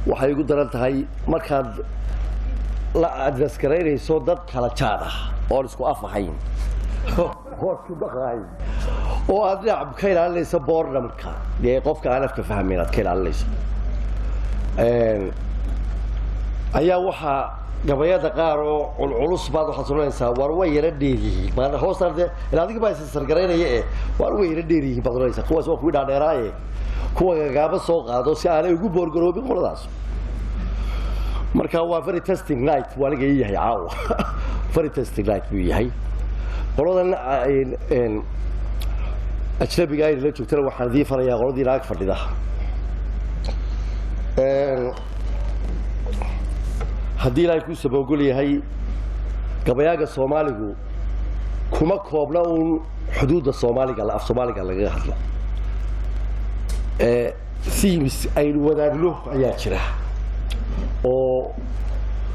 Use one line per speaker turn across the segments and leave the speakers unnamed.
Waxay igu daran tahay markaad la address garaynayso dad kala jaad ah, oon isku af ahayn, oon isku dhaqahayn, oo aad dhinac ka ilaalinayso boredomka, dee qofka aan afka fahmayn aad ka ilaalinayso, ayaa waxaa gabayada qaar oo culculus baad waxaad odhanaysaa, "War, way yara dheer yihiin." Maa hoostaan dee ila adiga baa isasargaraynaya ee "War, way yara dheer yihiin" baad odhanaysaa. Kuwaas waa kuwii dhaadheeraaye, kuwa gagaaba soo qaado si aanay ugu bored-garoobin qoladaas. Marka waa very testing night buu aniga ii yahay caawa, very testing night buu yahay. Qoladan ajnabiga ayna la joogtana waxaan idiin farayaa qoladii naag fadhida. Haddii Ilaahay kuu saboogol yahay, gabayaaga Soomaaligu kuma koobna uun xuduudda Soomaaliga, af Soomaaliga lagaga hadlo. Themes aynu wadaagno ayaa jira, oo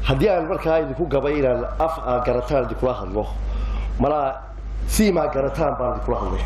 haddii aan markaa idinku gabay inaan af aa garataan idinkula hadlo, malaa theme aa garataan baan idinkula hadlay,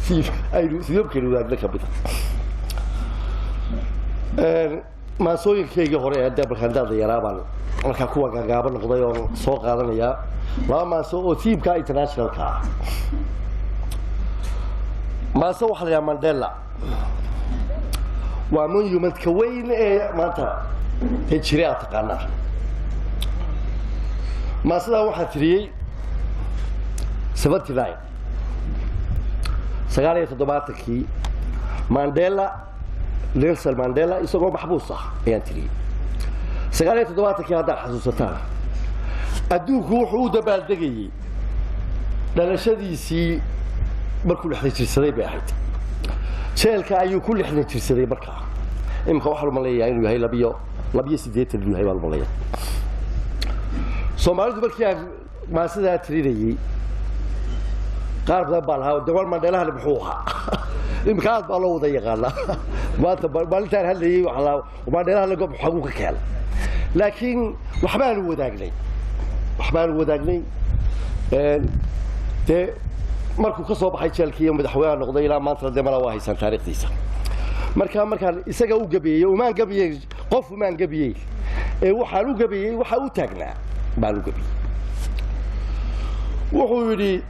theme aynu themekaynu wadaagno ka mida. Maansooyinkaygii hore ee dee markaan daada yaraa baan markaa kuwa gaagaaba noqday oon soo qaadanayaa laba maanso oo themeka internationalka ah. Maanso waxaa la yidhaha Mandela, waa monumentka weyn ee maanta dee jire aad taqaanaa. Maansadaa waxaa tiriyey 79, 79-kii, Mandela, Nelson Mandela isagoo maxbuus ah ayaan tiriyey 79-kii. Haddaad xasuusataan, adduunku wuxuu u dabaaldegayey dhalashadiisii markuu 60 jirsaday bay ahayd. Jeelka ayuu ku 60 jirsaday markaa. Imika waxaa lumaleeyaa inuu yahay 82 inuu yahay baa lumaleeya. Soomaalidu markii aan maansidaa tirinayey, qaar badan baa lahaa, "Dawal Mandhelahani muxuu ahaa?" Imika aad baa loo wada yaqaanaa. Maanta maalintaan hadlayey waxaa lahaa, "Mandhelahani gob xaguu ka keenay?" Laakiin waxbaanu wadaagnay, waxbaanu wadaagnay. Dee markuu ka soo baxay jeelkii iyo madaxweynaha noqday ilaa maantana dee malaa waa haysaan taariikhdiisa. Marka markaan isaga u gabeeyey, umaan gabiyey qof, umaan gabiyey ee waxaan u gabeeyey waxa u taagnaa baan u gabiyey. Wuxuu yidhi: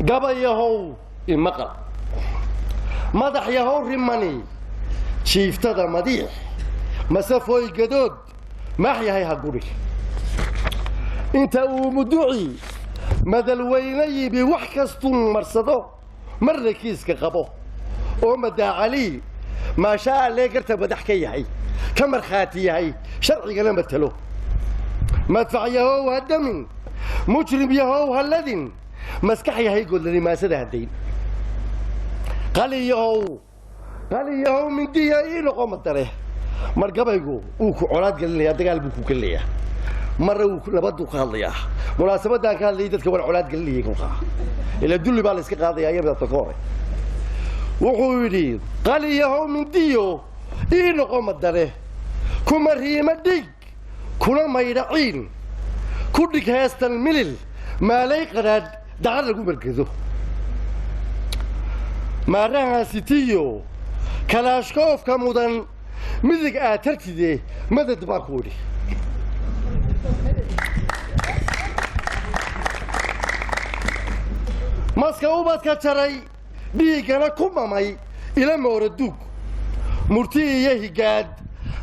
"Gabayahow imaqal, madax yahow rimani, jiiftada madiix, masafooy gadood, maax yahay ha gudhi. Inta uu muduci madalweyne yimi, wax kastuu marsado, marna kiiska qabo oo madaacalii maasha allee garta madax ka yahay, ka markhaati yahay, sharcigana matalo. Madfac yahow ha damin, mujrim yahow ha ladin, maskax yahay godlani maasada haddayn. Qaliyahow, qaliyahow, mindiya ii noqo madare." Mar gabaygu wuu ku colaad gelinayaa, dagaal buu ku gelinayaa, marna wuu nabaduu ka hadlayaa. Munaasabadaan ka hadlayay dadka waan colaad gelinayay kolkaa, ila dulli baa la iska qaadayaa iyo midabta ka hore. Wuxuu yidhi: "Qaliyahow mindiyo ii noqo madare, kuma riima dhig, kuna maydha ciin, ku dhig heestan milil, maalay qadhaadh dacar lagu margedo. Maaraha sitiyo kalaashkoofka mudan, midig aad tartide, madad baan ku idhi." "Maska ubadka jaray, dhiiggana ku mamay, ila moora duug, murti iyo higaad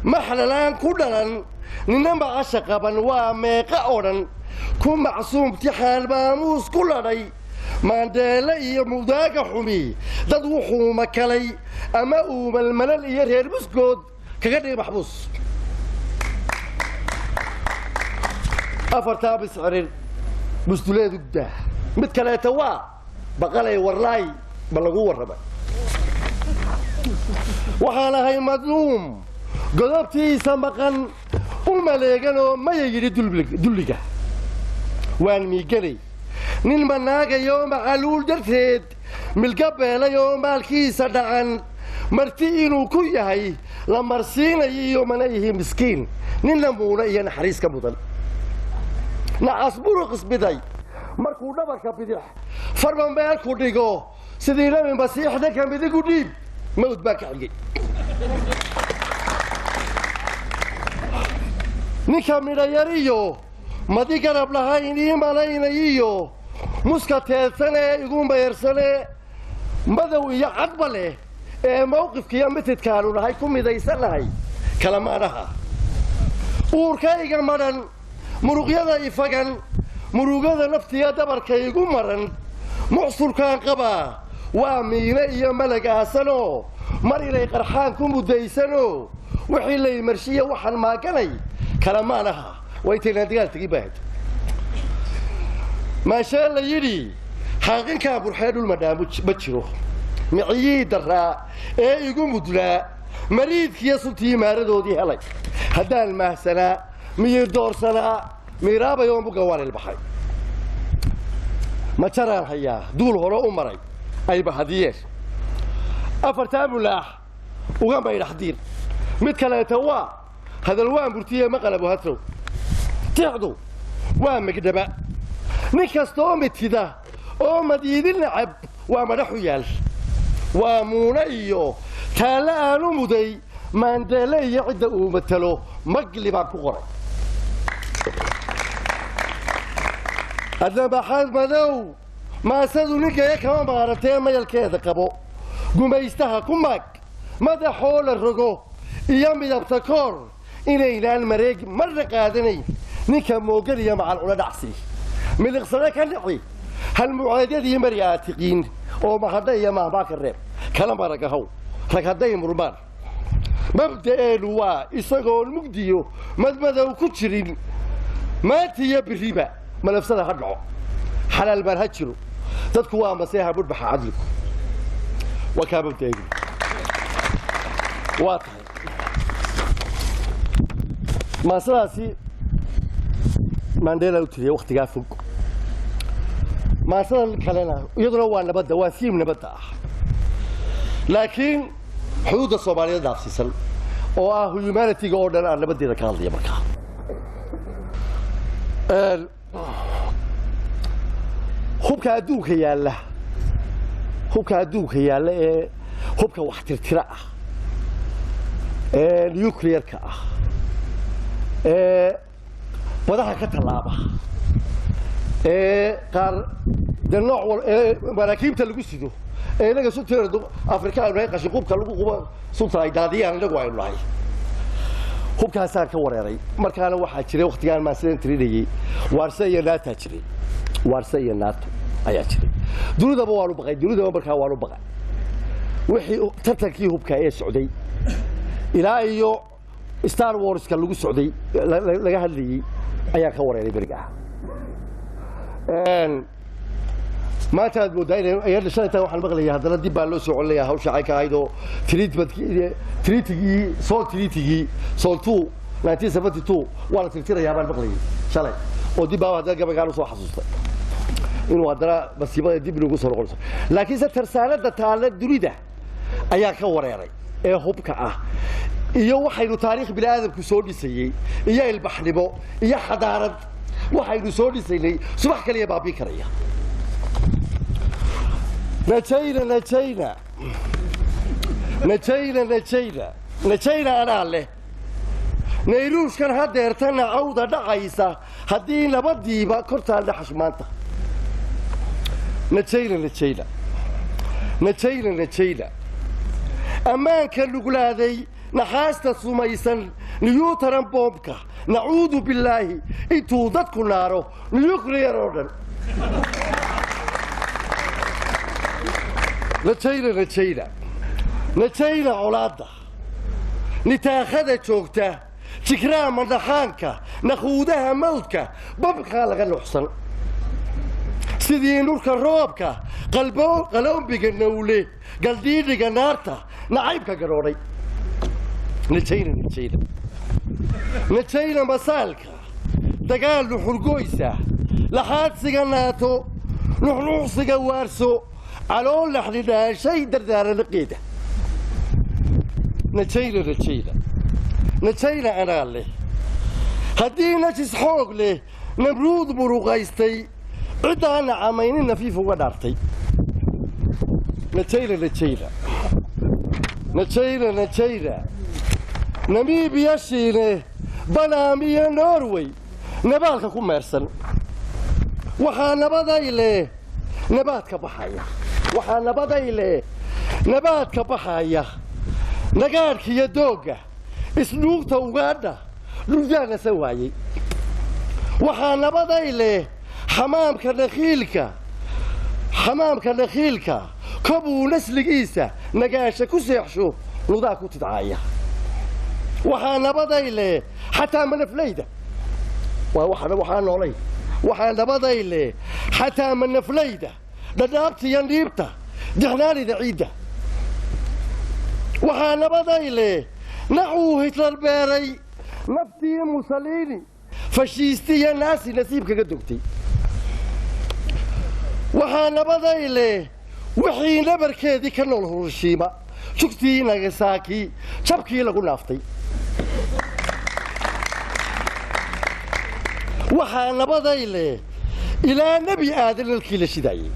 maxlalaan ku dhalan, nina macasha qaban waa meeqa odhan, ku macsuum tixaan maamuus ku ladhay. Maandheele iyo mudaaga xumi dad wuxuu makalay, ama uu malmalal iyo reer muskood kaga dhigay maxbuus. Afartaa biscirin musduleedugdaa, mid kaleeta waa baqalay warlaay ma lagu warramay. Waxaan ahay madluum godobtiisa maqan, u maleeganoo maya yidhi dulliga waan miiganay, nin manaagayoo macaluul darteed milga beelay oo maalkiisa dhacan, marti inuu ku yahay la marsiinayo, iyo mana ihi miskiin ninna muuna iyo naxariis ka mudan. Nacas buruq isbiday markuu dhabarka bidix farba meel ku dhigo, sidii Nabi Masiix dhanka midig u dhiib, mawd baa ka xigay." Ninka midhayariyo madi garab lahayn ii malaynayiyo muska teedsanee igu mayarsanee madow iyo cadba leh ee mawqifkiiyo mitidkaanu nahay ku midaysannahay kalamaanaha. Uurkayga madhan, muruqyada ifagan, murugada naftiya dabarkaygu maran, mucsurkaan qabaa waa miine iyo malag aasanoo mar inay qarxaan ku muddaysanoo wixii laymarshiya waxaan maaganay kalamaanaha. Waa intaynaan dagaal tegin baahad. Maashee la yidhi xaaqinkaa burxee dhul madhaamu ma jiro, miciyii darraa ee igu mudnaa mariidkiiyo suntii maaradoodii helay. Haddaan maahsanaa, miyir doorsanaa, miiraabayoo muga waan ilbaxay. Ma jaraan hayaa duul hore u maray ay bahadiyeen afartaa mulaax uga maydhaxdiir. Mid kaleeta waa hadal waan burtiye maqalabu hatrow tixdu waa megdhaba. Nin kastoo mitida oo madiidin nacab waa madhaxu yaal, waa muune iyo taalle aanu muday Maandeele iyo cidda uu matalo magli baan ku qoray. Adnabaxaad madow maasadu ninkaya kama maaratee mayalkeeda qabo gumaystaha ku maag madaxoo la rogo iyo midabta koor inaynaan mareeg marna qaadanayn. Ninka moogan iyo macal cula dhacsi miliqsade ka dhici halmuceedyadii mari aad tiqiin oo mahadha iyo maahmaa ka reeb kala maragahow rag hadday murmaan. Mabda'eennu waa isagoon mugdiyo madmadow ku jirin maanta iyo biriba malafsada ha dhaco, xalaal baan ha jiro, dadku waa maseeha budhbaxa cadligu waa kaa mabda'eenu waa tahay. Maasadaasi Mandela u tiriyay wakhtigaa fog. Maasadan kalena iyaduna waa nabadda, waa siim nabadda ah, laakiin xuduudda Soomaaliyeed dhaafsiisan oo ah humanity-ga oo dhan aan nabaddeeda ka hadlaya. Markaa hubka adduunka yaalla, hubka adduunka yaalla ee hubka wax tirtira ah ee nuclear-ka ah ee wadaha ka tallaaba ee qaar dee nooc wal ee maraakiibta lagu sido ee inaga sunteeda Afrika aynu nahay qashinqubka lagu qubo sunta ay daadiyaan inagu aynu nahay, hubkaasaan ka wareeray. Markaana waxaa jiray waktigaan maan sidan tirinayay Waarse iyo Naataa jiray, Waarse iyo Naato ayaa jiray. Dunidaba waanu baqay, dunidaba markaa waanu baqay wixii tartankii hubka ee socday ilaa iyo Star Warska lagu socday laga hadlayey ayaan ka wareeray beriga ah. Maanta aad mooddaa inay shalaytaan waxaan maqlayay haddana dib baa loo soo celinaya hawsha caynka ahayd oo treatmentkii treatigii SALT treatigii SALT 2 1972 waa la tirtirayaa baan maqlayay shalay, oo dib baa haddana gabaygaan usoo xasuustay inuu haddana masiibada dib inugu soo noqonayso. Laakiinse tarsaanada taalla dunida ayaa ka wareeray ee hubka ah iyo waxaynu taariikh bini aadamku soo dhisayey iyo ilbaxnimo iyo xadaarad waxaynu soo dhisaynay subax kaliya baabiin karaya. Najayna najayna najayna najayna najayna anaa leh nayruushkan hadeertana cawda dhacaysa haddii nabadiiba kortaan dhaxash maanta. Najayna najayna najayna najayna ammaanka nuglaaday naxaasta sumaysan niyuutaran boobka nacuudu billaahi intuu dadku naaro nuclear oo dhan. Najayna najayna najayna colaadda nitaakhada joogta jigraama dhaxaanka nakhuudaha mawdka babkaa laga nuuxsan sidii nurka roobka qaloombiga nawle galdhiidhiga naarta nacaybka gadhoodhay. Najayna najayna najayna masaalka dagaal nuxurgoysa laxaadsiga naato nuxnuuxsiga waarso calool naxdhidhaashay dardaaranaqeeda. Najayna najayna najayna anaa leh haddii najis xoog leh Namruud muruqaystay ciddaana camaynin nafiif uga dhaartay. Najayna najayna najayna najayna Namiibiya shiine Banaam iyo Norway nabaalka ku meersan. Waxaa nabaday leh nabaadka baxaya, waxaa nabaday leh nabaadka baxaya, nagaadhka iyo doogga, isdhuugta ugaadha dhuldaanasa waayey. Waxaa nabaday leh xamaamka nakhiilka, xamaamka nakhiilka kobuu nasligiisa nagaasha ku seexsho, nudaa ku tidcaaya. Waxaa nabaday leh xataa manaflayda, waa waxaa noolay. Waxaa nabaday leh xataa manaflayda, dhadhaabta iyo dhiibta, dixnaanida ciidda. Waxaa nabaday leh nacuu Hitler beeray, naftii Musaliini, fashiisti iyo naasi nasiib kaga dogtay. Waxaa nabaday leh wixii nabarkeedii ka nool Hurushiima, jugtii Nagasaaki, jabkii lagu naaftay. Waxaa nabaday leh ilaa Nebi Aadan nalkii la shidaayey.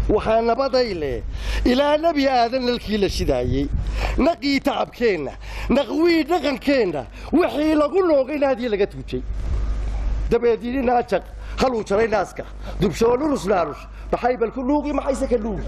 Waxaa nabaday leh ilaa Nebi Aadan nalkii la shidaayey, naqii tacabkeenna, naqwii dhaqankeenna, wixii lagu noogay naadii laga tuujay. Dabeed yidhi naajaq haluu jaray naaska dubshoolurus naarush, maxay bal ku dhuugi, maxayse ka dhuugi?